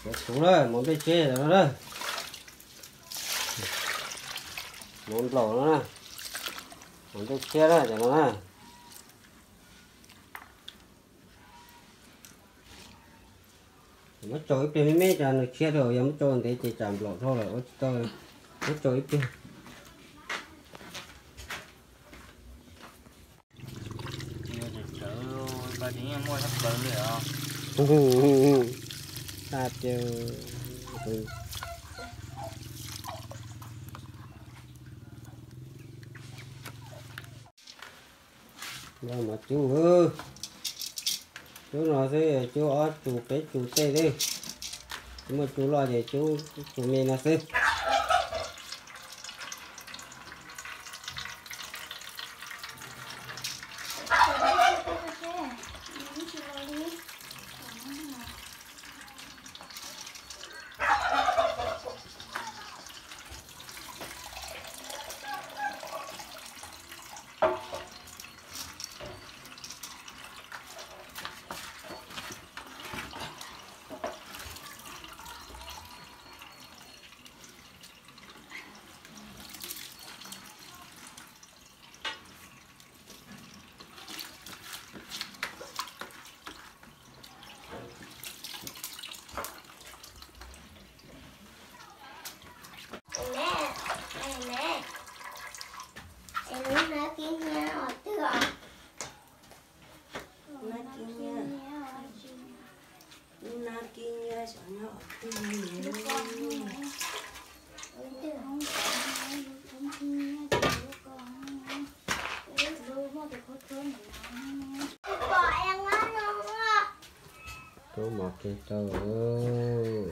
Cov kuv na, mov nplej tshiab cov no na. Mov nplaum no na. Mov nplej tshiab na cov no na. Muab tsau ib pliag me me, cas nws tshiab dhau, yog muab tsau ntev ces tsam nplaum dhau lawm ua tsis tau. Muab tsau ib pliag. Mov cub, cub no xwb, cub ob tsu peb tsu tej xwb. Muaj tsu loj ces cub tsu me no xwb. Rau mov kiag rau.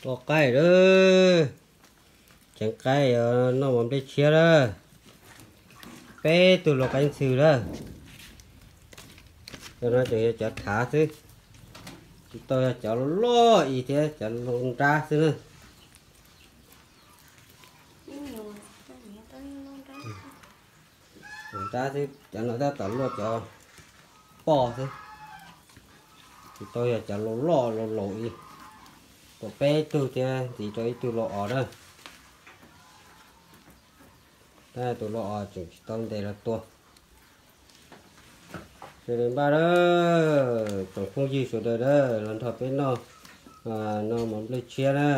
Tua qaib lawm. Ceev qaib, noj mov nplej tshiab lawm. Peb tug lau qaib ntxhw lawm. Cov no tseem yog cov thav xwb, tsis tau yog cov loj ib thiab, cov lau nrab xwb na. Nrab xwb, cov no tab tom luaj cov poj xwb, tsis tau yog cov lau loj lau laus ib. Tua peb tug thiab ntxiv rau ib tug lau os na. Tab tus lau os tseem tsis tau ntes los tua. Sawv daws npaj na, tsoom phooj ywg sawv daws na, los nrog peb noj, noj mov nplej tshiab na.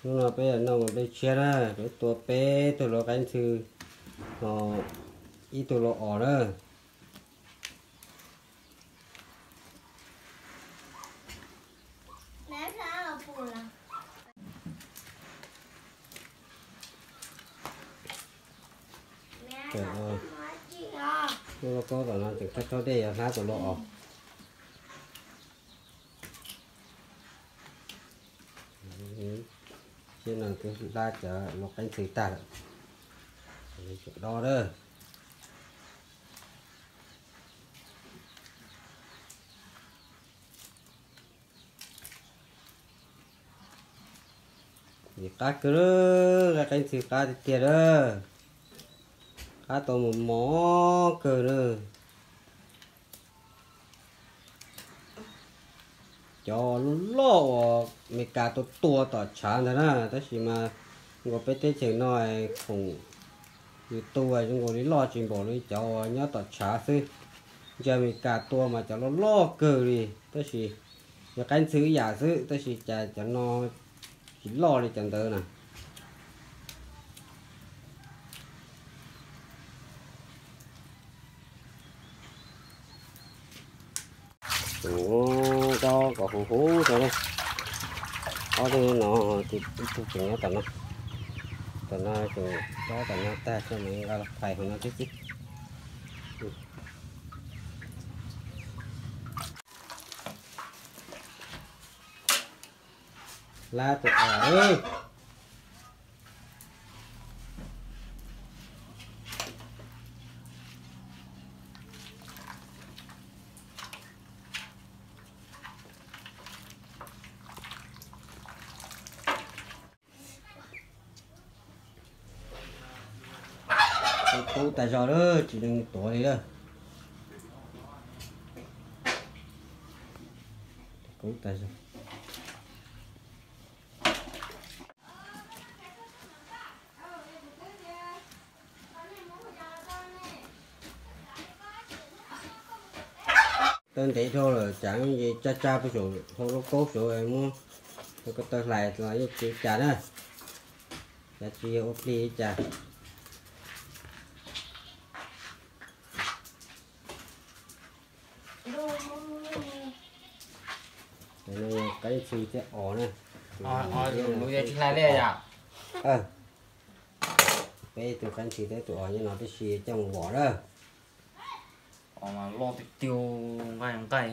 Hnub no peb noj mov nplej tshiab na, peb tua peb tug lau qaib ntxhw, ib tug lau os na. Lub lauj kaub tom no tseem thaub thaub dej, yog hlab tus lau os. Thiab no twb hlab cov lau qaib ntxhw tag lawm, tsum do na. Nim qab kawg, qaib ntxhw qab tiag tiag na, qab tau mos mos kawg na. Cov loj loj uas Amelikas tua tua tom tshav ntawd na, tab sis mas nkaus peb teb chaws no khoom yus tua zoo nkaus li loj tsis npaum li cov uas nyob tom tshav xwb. Ntsia Amelikas tua mas cov loj loj kawg li, tab sis yog qaib ntxhw ib yam xwb, tab sis cas cov no tsis loj li cov ntawd na. Tseem dob kom huv huv rau na. Ob tug no ces ib tug tseem nyob tom no. Tom no tseem dob tom no tag, coj mus nqa los phais hauv no thiab xwb. Lab tus os lawm. Kub tas zog lawm, tsis lees tuav li lawm. Kub tas zog. Tau ntev dhau lawm, tsam ces tsa tsa pem saum hauv lub kaub saud, muab ko taw hlais los yeej tsis cas na. Cas tsis yog ua plig li cas. Qab ntxhw thiab os na. Peb tus qab ntxhw thiab tus os nyob no tib si coj mus vom na. Loj tiag tiag, nqaij nqaij.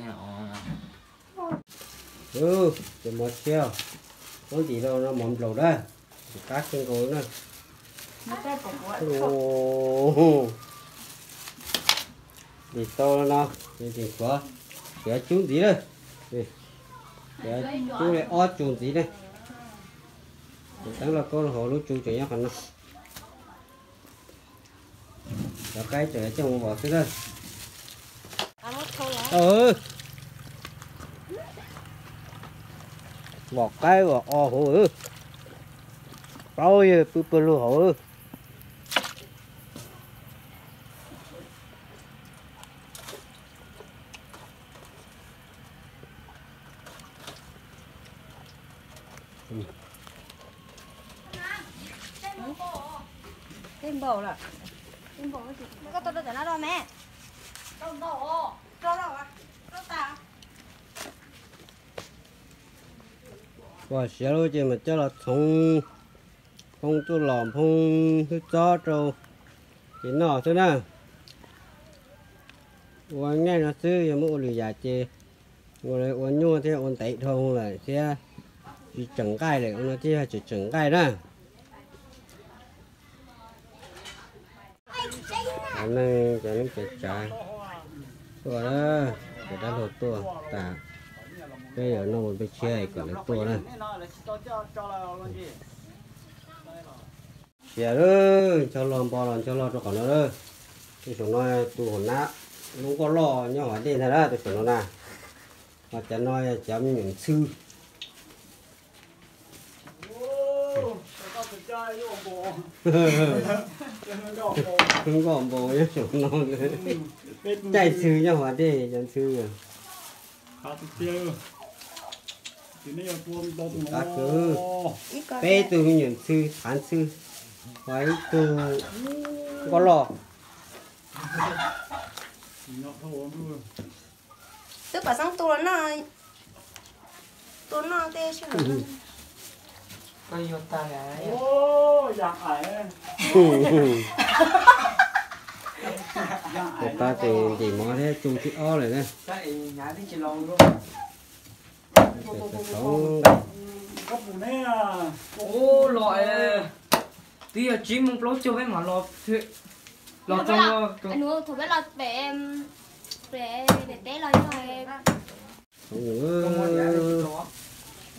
Ces mov tshiab, muab ntim rau no mov nplaum na, qab kawg nkaus na. Ntim tau no, ntim tshuav, tsuav cub ntxiv na. Tsuav cub li ob tsu ntxiv na. Tus teeb lauj kaub hauv lub tsu tseem nyob qhov no. Cov qaib tseem coj mus vom xwb na. Vom qaib vom os hauv, plaub yawg pw pawg lug hauv. Koj tau rau cov no rau me. Ua siav lawm ces mas coj los txhoov, phoo txuj lom, phoo hwj txob rau ces noj xwb na. Ua nqaij no xwb, yog muab ua lwm yam ces ua nyuaj thiab ua ntev dhau lawm thiab tsis tseem nqaij lawm, ua no thiaj yog tseem tseem nqaij na. Cov neeg cov neeg tsav tsav tuaj na, cov dab laug tuaj tas, peb yuav noj ua npej tshiab es kom lawv tuaj na. Siav lawm, ncho log npo los ncho log rau qhov no lawm. Tus saum no tus hauv nab, lub nkoj loj nyob hauv dej ntag na tus saum no na. Ho cov no yog cov me nyuam ntxhw. Nkoj npaum nyob saum no, caij ntxhw nyob hauv dej cov ntxhw. Qab kwv, peb tug me nyuam ntxhw, thav ntxhw, ho ib tug nkoj loj. Twb pam xeeb tu los noj, tu noj tej sij hawm. Tus pab tes ntim mov thiab tsu thib ob lawm na. Los twb yog tsib moos plaub caug peb mam los, los txog. Thaum peb los pem, pem teb los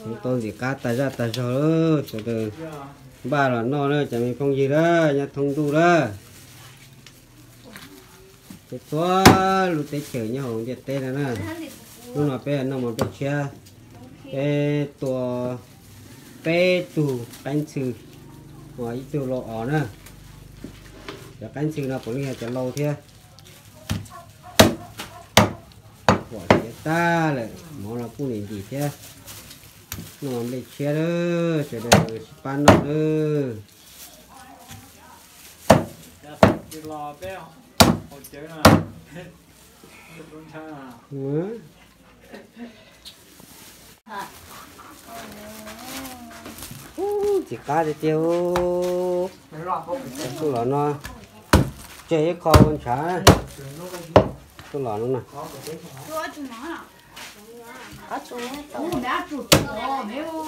yog tau ntxim qab tag zaj tag zog lawm, sawv daws npaj los noj na cov me phooj ywg na, nyob thoob ntuj na. Txhua txhua lub teb chaws nyob hauv ntiaj teb no na. Hnub no peb noj mov npej tshiab, peb tua peb tug qaib ntxhw, ho ib tug lau os na. Cov qaib ntxhw no puav leej yog cov lau thiab. Pom siav tag lawm, mov los kuj ntim ntim thiab. Noj mov npej tshiab lawm, sawv daws sib pab noj lawm. Ntxim qab tiag tiag. Tuaj los no, tseg ib qho ntshav. Tuaj los no na. Ub, me ab tsuj tsuj os me ub.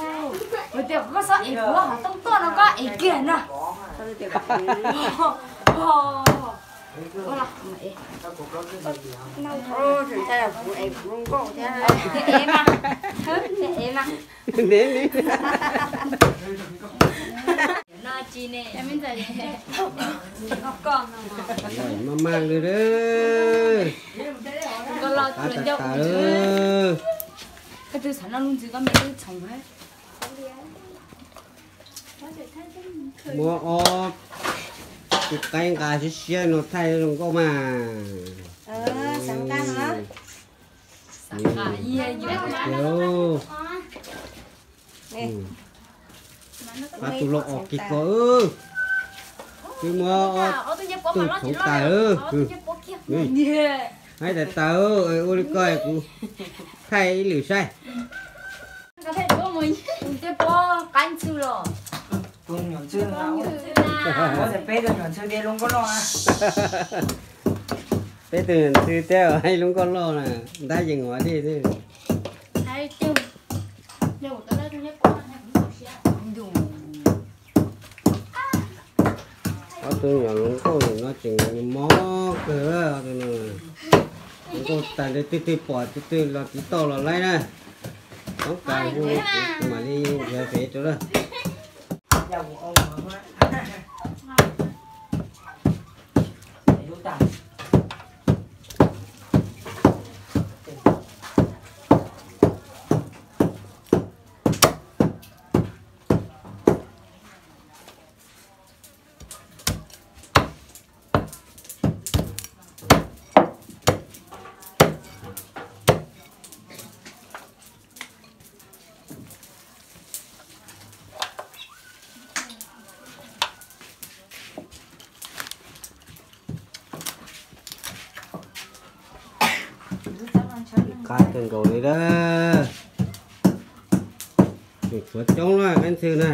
Kuv tias koj txhob ev kuv hauv toob toj no koj ev kiag na. Kuv ev mas, kuv ev mas. No tsis ne. Maj maj li. Koj los tas tas. Koj twb xav noj lub ntxwv koj me twb txhoov. Muab ob tug qaib nqa siab siab no thaij zoo nkauj mas. Xav nqa no. Xav nqa. Pab tus loj os kis ko. Twb muab ob tug txhoov tas. Hais tas tas, ua li ko kuv thaij ib lwm saib. Tus nyuam ntxhw los. Tus nyuam ntxhw, peb tus nyuam ntxhw thiaj zoo nkauj loj. Peb tus nyuam ntxhw thiaj zoo nkauj loj na, ntab yees ua dej xwb. Ob tug nyuam hluas nkauj no tseem mob kawg. Hluas nkauj tag nrho twg twg pom twg twg los tiv tauj los laib na. Toob kas hu kuv mam li nrhiav fev rau na. Qab kawg nkaus li lawm. Tshuav coob na, qab ntxhw na,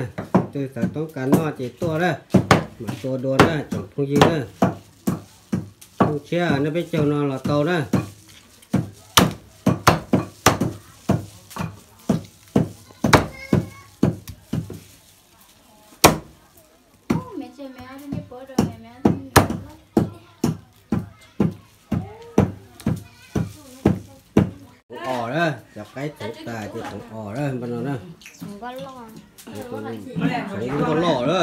tus twg xav toob kas noj ces tuaj na, mam tua dua na tsoom phooj ywg na. Phooj tshiab noj peb caug no los tau na. Txhoov os na, cov qaib txhoov tas ces txhoov os na, npaj no na. Txhoov nkauj loj na.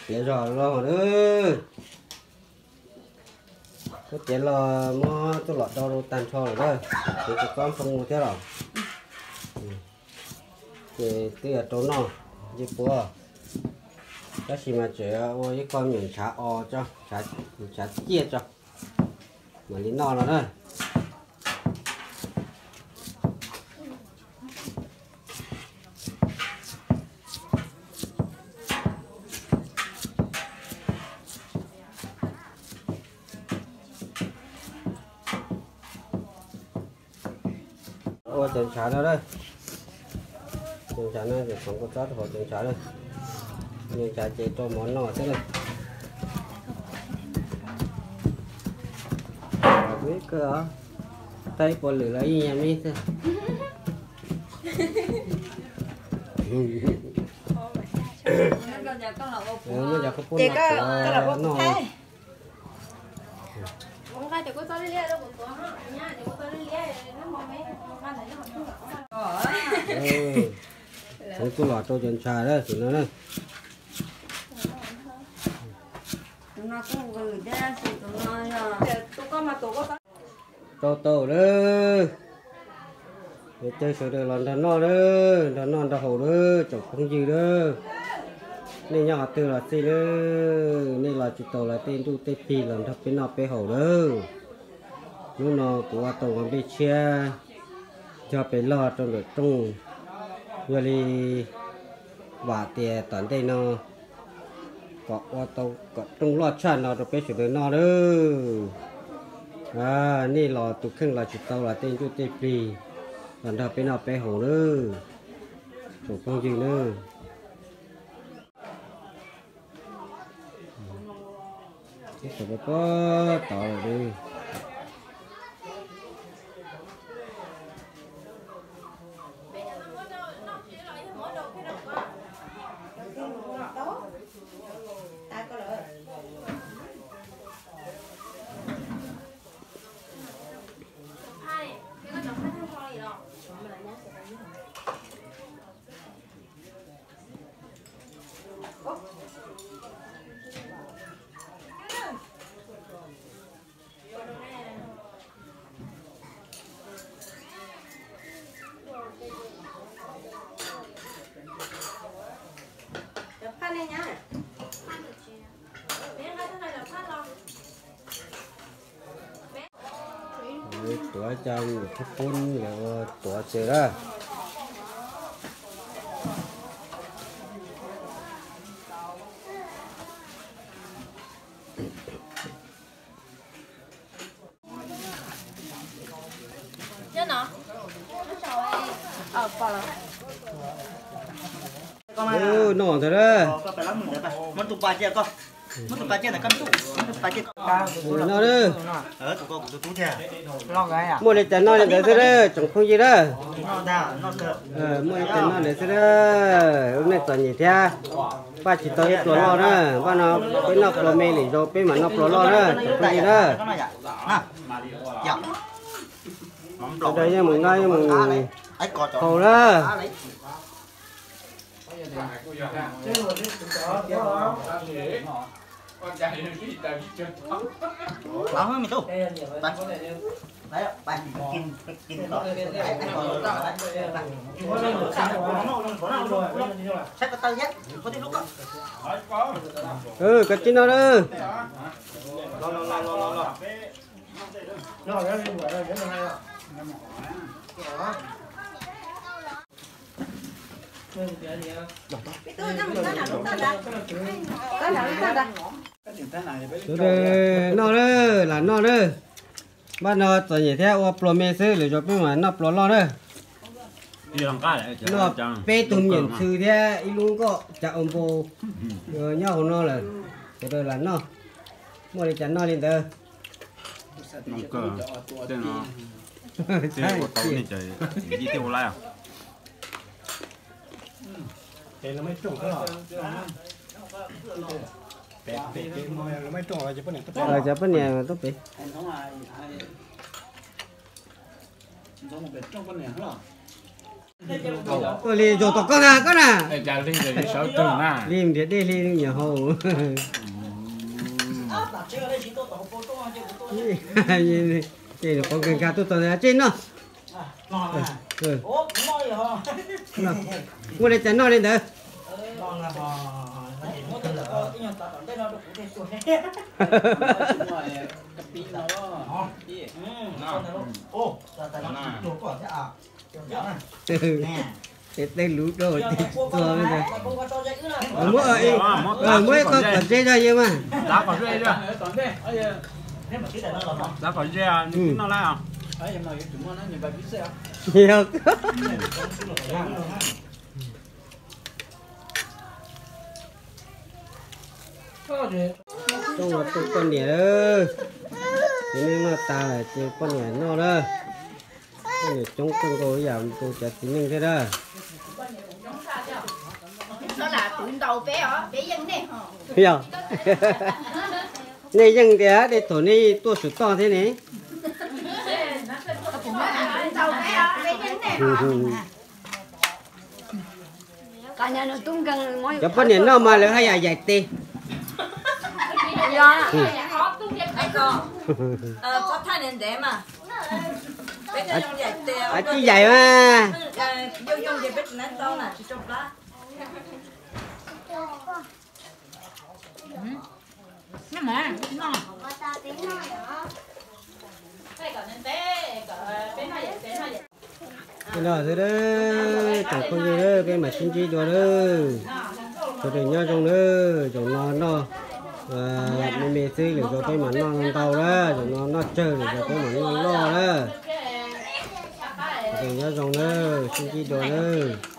Tiav zog los na. Koj tiav los muab tuaj lom rau tag nrho lawm na. Kuv tsis txob nphoo thiab los. Ces twb yuav rau noj ntsis puav, tab sis mas tseem ua ib qho me nyuam ntshav os tso, ntshav ciaj tso, mam li noj no na. Ua cov ntshav no na. Cov ntshav no ces txhoov kua txob rau hauv cov ntshav na. Cov ntshav ces rau mov noj xwb na. Ib kawg os, thaij ib puas lwm los yeej yog me xwb. Muab cov khaub poob no tuav noj. Txhoov tuaj los rau cov ntshav na, tus no na. Rau tau lawm. Peb caug sawv daws los nrog noj lawm, nrog noj nrog haus lawm tsoom phooj ywg lawm. Nej nyob qhov twg los xij nawb, nej los tsis tau los tej ntuj tej plig los nrog peb noj peb haus lawm. Hnub no kuv ua tau nplooj tshiab cog pes log rau ntawm rooj, yog li vam tias tom ntej no kom ua tau kom rooj loj tshaj no rau peb sawv daws noj lawm. Nej los tus kheej los tsis tau los tej ntuj tej plig los nrog peb noj peb haus lawm, tsoom phooj ywg nawb. Tov lawm. Tuav cov nyuam qhuav poob lawm ua tuav tseg lawm. Noj ntawd. Noj. Muaj li cas noj li ntawd xwb lawm tsoom phooj ywg lawm. Muaj li cas noj li xwb lawm, lub neej txom nyem thiab. Npaj tsis tau ib pluas loj na, npaj no peb noj pluas me lwm zaus peb mam noj pluas loj na tsoom phooj ywg na. Sawv daws yeej mus noj yeej mus haus na. Koj tsis noj lawm. Sawv daws noj lawm, lam noj lawm. Npaj no txom nyem thiab ua pluas me xwb, lwm zaus peb mam noj pluas loj na. Noj peb tug me nyuam ntxhw thiab ib lub nkoj cas ua npau, nyob hauv no lawm. Sawv daws lam noj, muaj li cas noj li ntawd. Cov poj niam tuaj pem. Ua li zaum tom koj na koj na. Li ntiav dej li nyuam haus. Ces nyuam qhuav nkag nkag tuaj txog ntawd tseg noj. Muaj li cas noj li ntawd. Tej lub rau tsis txog. Muab ib qho kom ze zog yawg mas. Rooj no rooj poj niam lawm. Txiv neej noj tas lawm ces poj niam noj lawm. Poj niam coob kawg nkaus ib yam nkaus cov txiv neej thiab na. Yog, nej yeej tias tej thaum nej tuaj saum toj thiab ne. Cov poj niam noj mas lawv haj yam yaim tes. Tsis yaim mas. Li no xwb dab tsoom phooj ywg, peb mam sib ntsib dua lawm. Sawv daws nyob zoo nawb, zaum no noj me me xwb, lwm zaus peb mam noj ntau lawm, zaum no noj tsawg, lwm zaus peb mam noj loj lawm. Sawv daws nyob zoo nawb, sib ntsib dua nawb.